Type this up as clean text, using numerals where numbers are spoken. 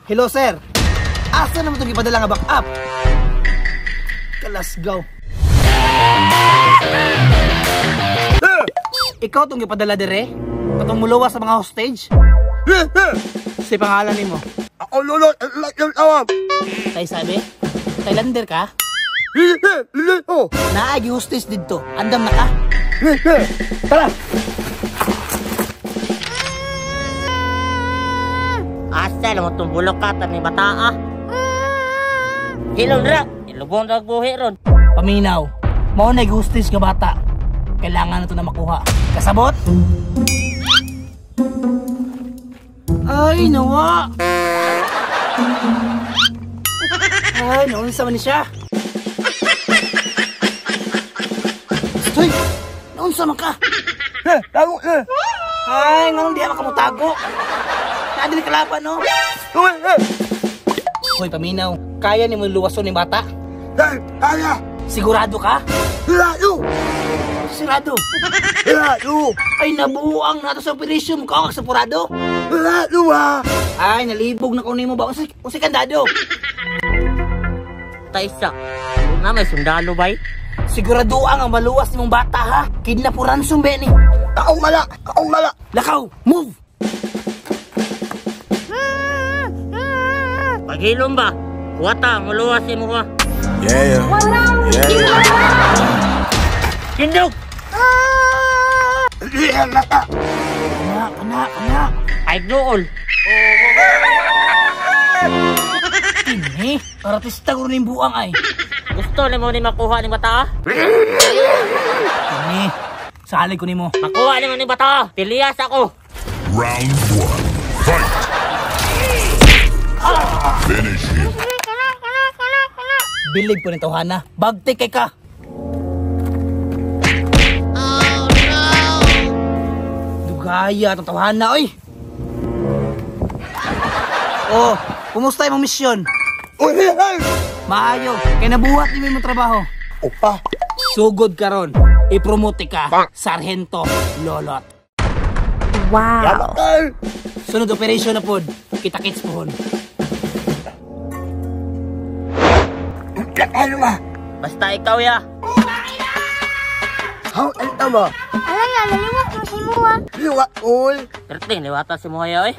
Hello, sir. Asa naman itong ipadala nga back up? Kalasgaw. Ikaw itong ipadala dire? Katong muluwa sa mga hostage? Si pangalan nimo? Ako lolo, tawag. Tay sabi? Thailander ka? Naagi hostage didto. Andam na ka? Tara! Asa naman itong bulok ka ni bata ah. Hilong ra, ilubong na buhi ron. Paminaw, mao na hostage nga bata. Kailangan na ito na makuha. Kasabot? Ay, nawa! Ay, naunsa man ni siya. Stoy! Naunsa man ka? Ay, nganong diha makamutago? Naadili kalaban, no? Hoy, paminaw, kaya ni mo luwason ni bata? Kaya! Sigurado ka? Sigurado! Sigurado! Sigurado! Ay, nabuang na ito sa operation mo ka, sigurado? Sigurado ah! Ay, nalibog na ko nimo ba? Unsay kandado? Taisa, na may sundalo bay? Sigurado ang maluwas nimong bata ha? Kidnap o ransom ba ni? Kaong mala! Kaong mala! Lakaw! Move! Paghilom ba? Kuwata, muluwas mo ha. Yeah! Yeah! Tindog! Kana, kana, kana! Ay, dool! Kini, artista ko rin buang ay. Gusto ni mo ni makuha ni bata? Kini, salig ko nimo. Makuha ni mo ni bata! Piliyas ako! Round 1, fight! Finish him. Bilib ko ni tawhana. Bagtik kay ka! Oh no! Dugaya itong tawhana, oy! Oh, kumusta imong misyon? Maayo, kay nabuhat nimo imong trabaho. Opa! Sugod karon, i-promote ka, Sargento Lolot. Wow! Sunod operation na pod, kita-kits pohon. Ano ba? Basta ikaw ya. How ang tama? Alay, naliwat mo si Mua. Liwat all. Perting, liwatan si Muhaya eh.